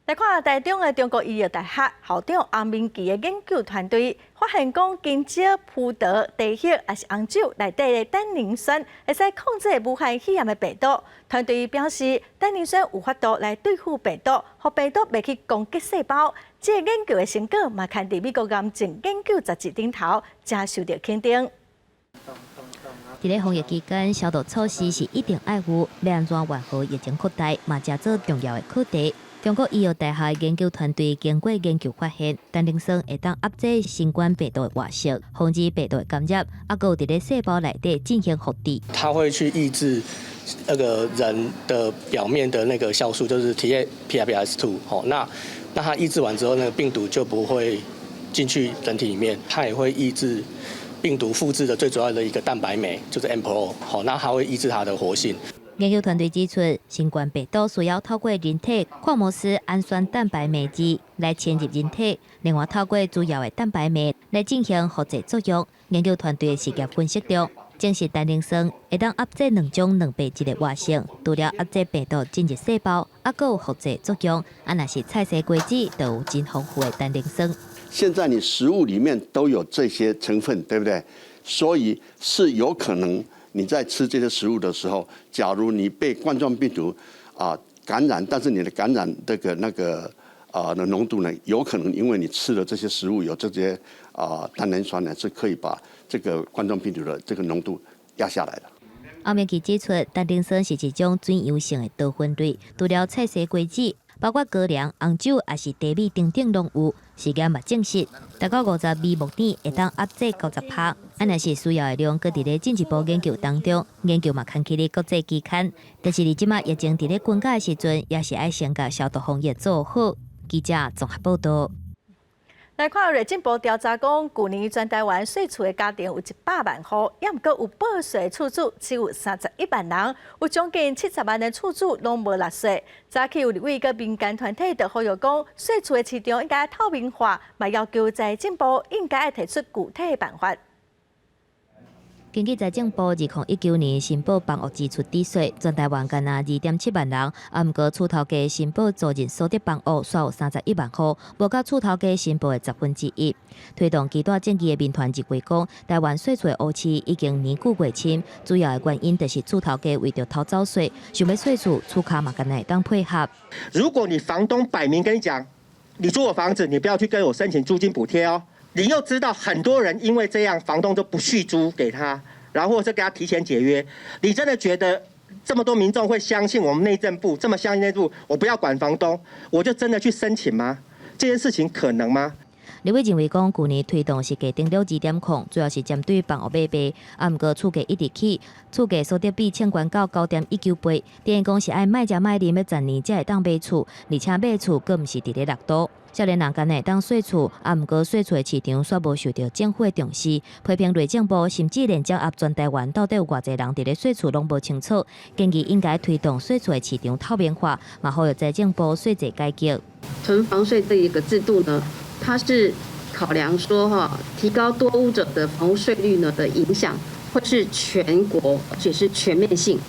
來看台中的中國醫藥大學校長洪明奇的研究團隊發現，講香蕉、葡萄、茶葉抑是紅酒內底的單寧酸，會使控制武漢肺炎的病毒。團隊表示，單寧酸有法度來對付病毒，予病毒袂去攻擊細胞。這個研究的成果嘛，刊佇美國癌症研究雜誌頂頭，誠受著肯定。佇咧防疫期間，消毒措施是一定愛有，欲按怎緩和疫情擴大，嘛誠做重要的課題。中國醫藥大學研究團隊經過研究發現，單寧酸會當壓制新冠病毒的活性，防止病毒的感染，猶閣有佇咧細胞內底進行複製。它會去抑制那個人的表面的那個酵素，就是 TMPRSS2。吼，那它抑制完之後，那個病毒就不會進去人體裡面。它也會抑制病毒複製的最主要的一個蛋白酶，就是 Mpro。好，那它會抑制它的活性。研究團隊指出，新冠病毒需要透過人體跨膜絲氨酸蛋白酶二來侵入人體，另外透過主要的蛋白酶來進行複製作用。研究團隊實驗分析中，證實單寧酸會當壓制兩種蛋白質的活性，除了壓制病毒進入細胞，猶閣有複製作用。啊，若是菜西瓜子，就有真豐富的單寧酸。現在你食物裡面都有這些成分，對不對？所以是有可能。你在吃這些食物的時候，假如你被冠狀病毒感染，但是你的感染這個那個啊的濃度呢，有可能因為你吃的這些食物有這些單寧酸呢，是可以把這個冠狀病毒的這個濃度壓下來的。洪明奇指出，單寧酸是一種水溶性的多酚類，除了菜西瓜子，包括高粱、紅酒，抑是茶米等等攏有。實驗嘛證實，達到50微摩爾會當壓制90%。啊，若是需要的量，閣佇咧進一步研究當中，研究嘛刊去咧國際期刊。但是佇這馬疫情佇咧懸高的時陣，也是愛先共消毒防疫做好。記者綜合報導。來看內政部調查講，舊年全台灣稅厝的家庭有100萬戶，猶毋過有報稅厝主只有31萬人，有將近70萬的厝主攏無納稅。早起有立委佮民間團體就呼籲講，稅厝的市場應該透明化，嘛要求財政部應該提出具體的辦法。根據財政部2019年申報房屋支出抵稅，全台灣干焦2.7萬人，啊，毋過厝頭家申報租賃所得房屋，煞有31萬戶，無夠厝頭家申報的1/10。推動期待正義的民團認為講，台灣稅厝的烏市已經年久月深，主要的原因就是厝頭家為著偷走稅，想欲稅厝，厝跤嘛干焦會當配合。如果你房東擺明跟你講，你租我房子，你不要去跟我申請租金補貼哦。你又知道很多人因為這樣，房東就不續租給他，然後或者給他提前解約。你真的覺得這麼多民眾會相信我們內政部？這麼相信內政部，我不要管房東，我就真的去申請嗎？這件事情可能嗎？立委認為講，舊年推動實價登錄2.0，主要是針對房屋買賣，啊，毋過厝價一直起，厝價所得比升懸到9.19倍，等於講是愛賣食賣啉欲10年才會當買厝，而且買厝閣毋是佇咧六都。少年人干焦會當稅厝，啊，毋過稅厝的市場煞無受著政府的重視，批評內政部甚至連掌握全台灣到底有偌濟人佇咧稅厝攏無清楚，建議應該推動稅厝的市場透明化，嘛呼籲財政部稅制改革。囤房稅這一個制度呢，它是考量說哈，提高多屋者的房屋稅率呢的影響，會是全國而且是全面性，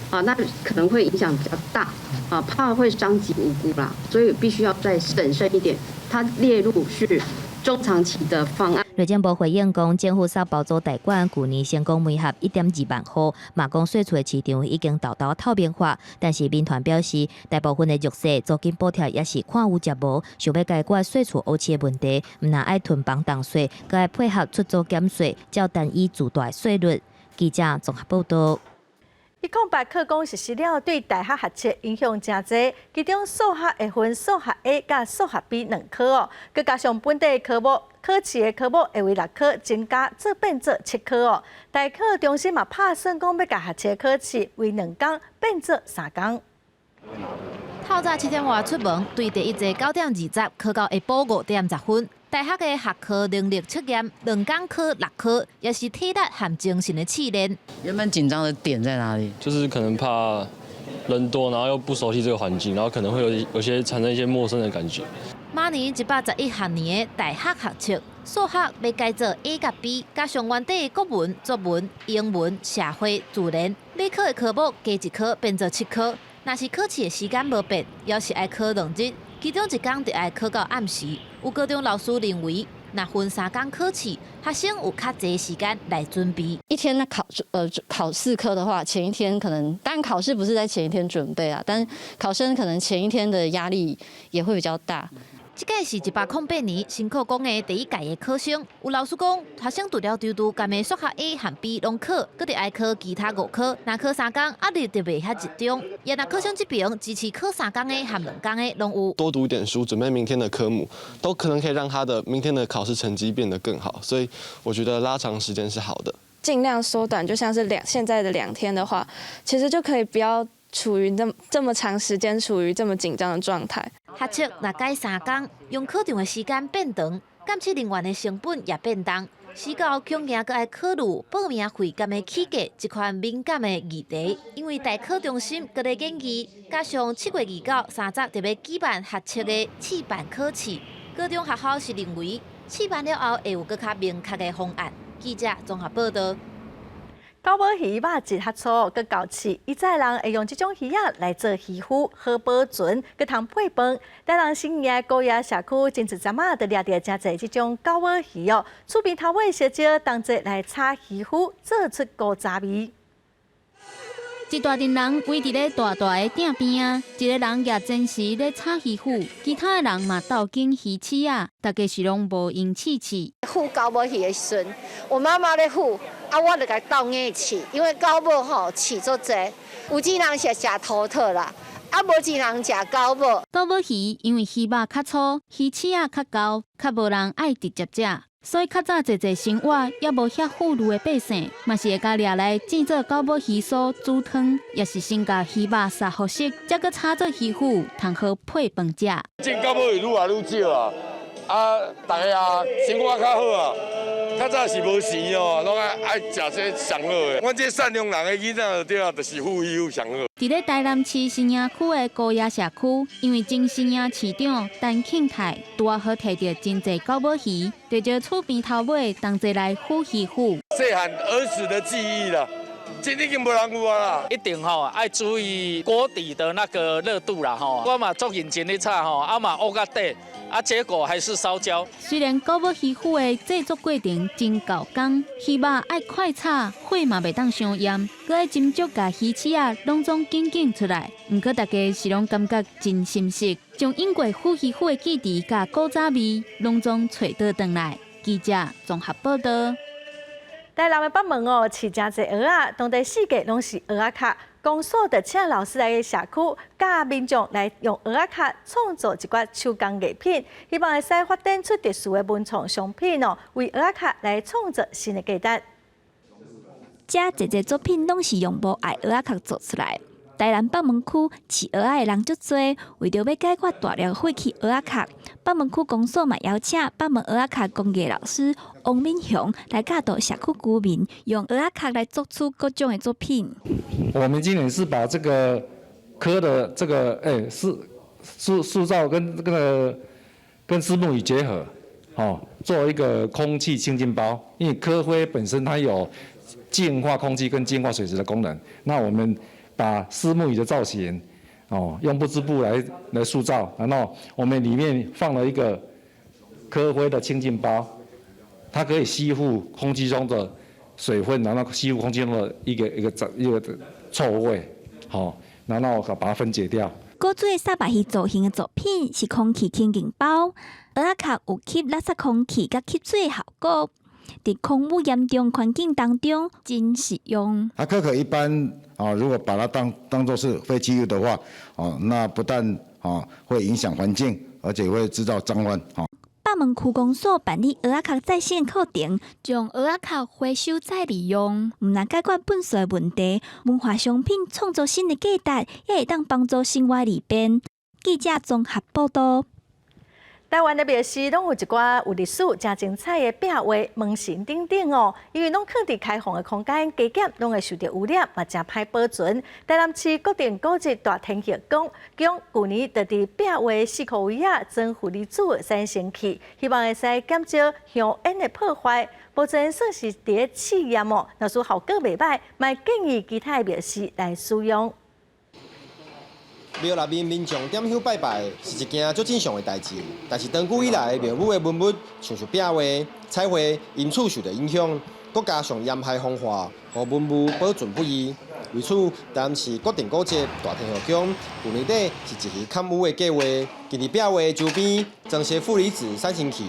啊，那可能會影響比較大，啊，怕會傷及無辜啦，所以必須要再審慎一點。它列入是中長期的方案。內政部回應講，政府煞包租代管，舊年成功媒合1.2萬戶，嘛講稅厝的市場已經沓沓透明化。但是民團表示，大部分的弱勢租金補貼也是看有食無，想欲解決稅厝烏市的問題，毋但愛囤房重稅，閣愛配合出租減稅，較單一自住的稅率。記者綜合報導。108課綱實施了，對大學學測影響誠濟，其中數學會分數學 A 佮數學 B 兩科哦，閣加上本地科目考試的科目會為六科增加，做變做七科哦。大考中心嘛拍算講欲共學測考試為兩工變做三工。透早七點外出門，對第一節9點20考到下晡5點10分。大學的學科能力測驗，兩工考六科，也是體力和精神的試煉。原本緊張的點在哪裡？就是可能怕人多，然後又不熟悉這個環境，然後可能會有些產生一些陌生的感覺。馬年111學年的大學學測，數學欲改做 A 佮 B，加上原底的國文、作文、英文、社會、自然，欲考的科目加一科變做七科。若是考試的時間無變，猶是愛考兩日，其中一工就愛考到暗時。有高中老師認為，若分三工考試，學生有較濟時間來準備。一天考四科的話，前一天可能，當然考試不是在前一天準備啊，但考生可能前一天的壓力也會比較大。這屆是108年新課綱的第一屆的考生，有老師講，學生除了丟丟共的數學 A 和 B 攏考，閣得愛考其他五科，若考三工壓力就袂遐集中。也若考生這邊支持考三工的和兩工的攏有。多讀一點書，準備明天的科目，都可能可以讓他的明天的考試成績變得更好。所以我覺得拉長時間是好的。盡量縮短，就像是現在的2天的話，其實就可以不要處於那這麼長時間處於這麼緊張的狀態。學測若改三工，用考場的時間變長，監測人員的成本也變重。時到恐驚閣愛考慮報名費敢會起價這款敏感的議題，因為大考中心閣咧研議，加上7月29、30就欲舉辦學測的試辦考試，高中學校是認為試辦了後會有閣較明確的方案。記者綜合報道。九母魚肉質較粗，閣厚刺，以早人會用這種魚仔來做魚脯，好保存，閣通配飯。台南新營的高野社區前一陣仔就掠著誠濟這種九母魚哦，厝邊頭尾相招同齊來炒魚脯，做出古早味。一大陣人圍佇咧大大的鼎邊仔，一个人舉煎匙咧炒魚脯，其他的人嘛鬥緊魚翅仔，大家是攏無閒試試。烀九母魚的時陣，我媽媽咧烀，啊，我就共鬥眼刺，因為九母吼刺足濟，有錢人是食土特啦，啊，無錢人食九母。九母魚因為魚肉較粗，魚刺仔較厚，較無人愛直接食。所以較早濟濟生活猶無遐富裕的百姓，嘛是會共掠來煎做九母魚酥煮湯，抑是先共魚肉殺予熟，才閣炒做魚脯，通好配飯食。煎九母魚愈來愈少啊！啊，大家啊，生活較好啊，較早是無錢哦，攏愛愛食這上好的。阮這善良人的囡仔對啊，就是烀魚脯上好。佇咧台南市新營區的高野社區，因為前新營市長陳慶泰拄仔好提著真濟九母魚，就招厝邊頭尾同齊來烀魚脯。細漢兒時的記憶啦，這已經無人有啊啦。一定吼愛注意鍋底的那個熱度啦吼。我嘛足認真咧炒吼，啊嘛烏較底，啊結果還是燒焦。雖然九母魚脯的製作過程真猴工，魚肉愛快炒，火嘛袂當傷炎，閣愛斟酌共魚刺仔攏總緊緊出來。毋過大家是攏感覺真心適，將飲過烀魚脯的記憶佮古早味攏總揣倒轉來。記者綜合報道。台南的北門哦，飼誠濟蚵仔，當地四界攏是蚵仔殼。公所就請老師來社區，教民眾來用蚵仔殼創造一寡手工藝品，希望會使發展出特殊的文創商品哦，為蚵仔殼來創造新的價值。遮濟濟作品攏是用無愛蚵仔殼做出來。台南北門區飼蚵仔的人足濟，為著欲解決大量廢棄蚵仔殼，北門區公所嘛邀請北門蚵仔殼工藝老師王敏雄來教導社區居民用蚵仔殼來做出各種的作品。我們今年是把這個蚵的這個塑造跟這個跟虱目魚結合，哦，做一個空氣清淨包。因為蚵灰本身它有淨化空氣跟淨化水質的功能，那我們把虱目魚的造型，哦，用不織布來塑造，然後我們裡面放了一個蚵灰的清淨包，它可以吸附空氣中的水分，然後吸附空氣中的一個臭味，好，然後把它分解掉。古做沙白魚造型的作品是空氣清淨包，蚵仔殼有吸垃圾空氣佮吸水的效果，佇空污嚴重環境當中真實用。啊，蚵殼一般啊，如果把它當當作是廢棄物的話，哦，那不但啊會影響環境，而且會製造髒亂。哦。北門區公所辦理蚵仔殼再生課程，將蚵仔殼回收再利用，毋但解決糞埽的問題，文化商品創造新的價值，也會當幫助生活利便。記者綜合報道。台灣的廟寺攏有一寡有歷史、誠精彩的壁畫、門神等等哦，因為攏囥佇開放的空間，加減攏會受著汙染，嘛誠歹保存。台南市國定古蹟大天后宮，將舊年就佇壁畫四箍圍仔裝負離子產生器，希望會使減少香煙的破壞。目前算是佇咧試驗哦，若是效果袂䆀，嘛會建議其他的廟寺來使用。廟內面民眾點香拜拜是一件足正常的代誌，但是長久以來廟宇的文物像是壁畫、彩繪，因此受著影響，閣加上鹽害風化，予文物保存不易。為此，台南市國定古蹟大天后宮舊年底是一項勘污的計劃，佇壁畫周邊裝設負離子產生器，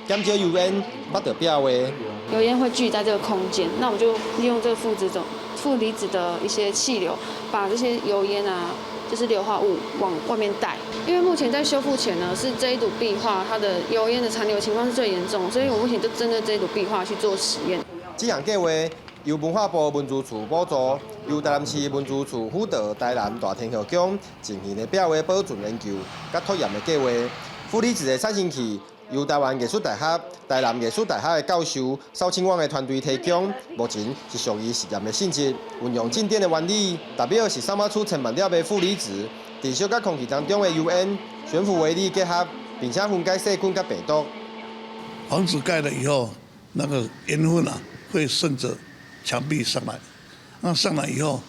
減少油煙捌著壁畫。油煙會聚在這個空間，那我們就利用這個負離子的一些氣流，把這些油煙啊。就是硫化物往外面帶，因為目前在修復前呢，是這一堵壁畫它的油煙的殘留情況是最嚴重，所以我目前就針對這一堵壁畫去做實驗。這項計劃由文化部文資處補助，由台南市文資處輔導台南大天后宮進行的壁畫保存研究佮脫鹽的計劃。負離子的產生器由台灣藝術大學、台南藝術大學的教授邵清旺的團隊提供，目前是屬於實驗的性質，運用靜電的原理，代表是散發出千萬粒的負離子，持續佮空氣當中的油煙懸浮微粒結合，並且分解細菌佮病毒。房子蓋了以後，那個煙霧啊會順着牆壁上來，那上來以後，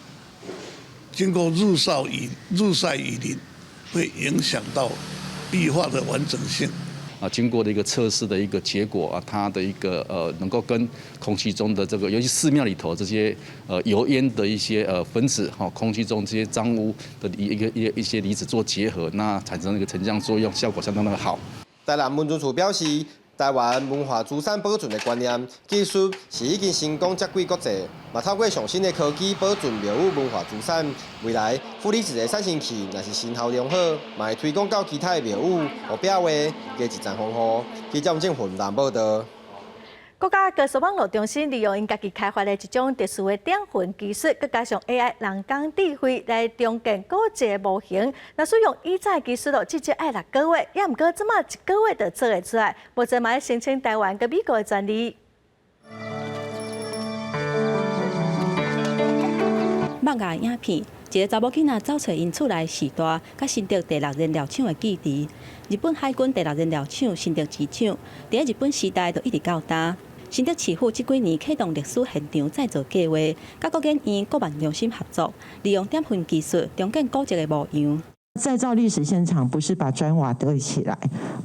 經過日曬雨日曬雨淋，會影響到壁畫的完整性。啊，經過的一個測試的一個結果啊，它的一個能夠跟空氣中的這個，尤其寺廟裡頭這些油煙的一些分子哈，空氣中這些髒污的一個一一些離子做結合，那產生一個沉降作用，效果相當的好。台南文資處表示，台灣文化資產保存的觀念技術是已經成功接軌國際，嘛透過上新的科技保存廟宇文化資產。未來負離子的產生器若是成效良好，嘛會推廣到其他的廟宇，予壁畫加一層防護。記者吳正雲南報導。國家高速網路中心利用𪜶家己開發的一種特殊的點雲技術，閣加上 AI 人工智慧來重建古蹟模型。若使用以早的技術咯，至少愛6個月，猶毋過這馬一個月就做會出來。目前嘛咧申請台灣佮美國的專利。蠓仔影片，一個查某囡仔走揣𪜶厝內序大，佮新竹第六燃料廠的基地。日本海軍第六燃料廠新竹支廠，佇咧日本時代就一直到今。新竹市府這幾年啟動歷史現場再造計劃，佮國研院國萬中心合作，利用點雲技術重建古蹟的模樣。再造歷史現場不是把磚瓦堆起來，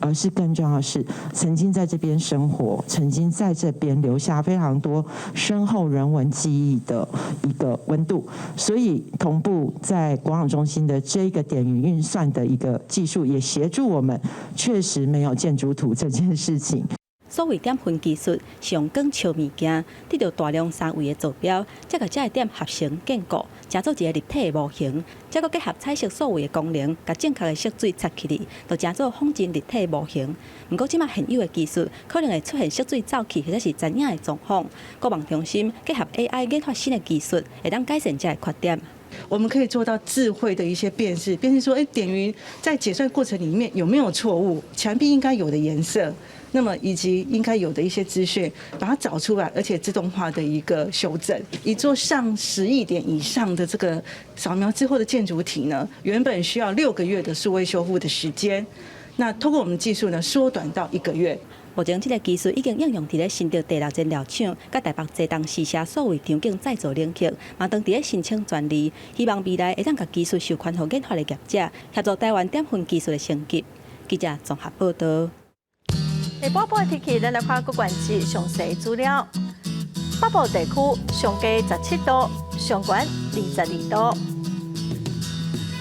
而是更重要的是曾經在這邊生活、曾經在這邊留下非常多深厚人文記憶的一個溫度。所以同步在國網中心的這個點雲運算的一個技術，也協助我們確實沒有建築圖這件事情。所謂點雲技術是用光照物件，得著大量三維的坐標，才共這个點合成建構，成做一個立體的模型。再閣結合彩色數位的功能，共正確的色水擦起來，就成做仿真立體的模型。毋過這馬現有的技術可能會出現色水走去或者是殘影的狀況。國網中心結合 AI 研發新的技術，會當改善這个缺點。我們可以做到智慧的一些辨識，辨識說，哎，點雲在解算過程裡面有沒有錯誤，牆壁應該有的顏色，那麼以及應該有的一些資訊，把它找出來，而且自動化的一個修正。一座上十億點以上的這個掃描之後的建築體呢，原本需要6個月的數位修復的時間，那透過我們技術呢，縮短到1個月。目前這个技術已經應用佇咧新竹第六燃料廠、佮台北濟東試社數位場景再造領域，嘛當佇咧申請專利，希望未來會當共技術授權予研發的業者，協助台灣點雲技術的升級。記者綜合報導。下晡晡的天氣，咱來看各縣市詳細資料。北部地區上低17度，上懸22度；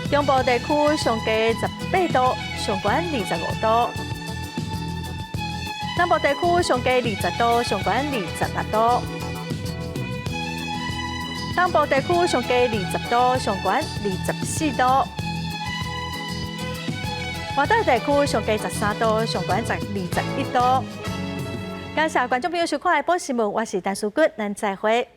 中部地區上低18度，上懸25度。南部地區上低20度，上懸26度。東部地區上低20度，上懸24度。外島地區上低13度，上懸21度。感謝觀眾朋友收看《報新聞》，我是陳淑君，咱再會。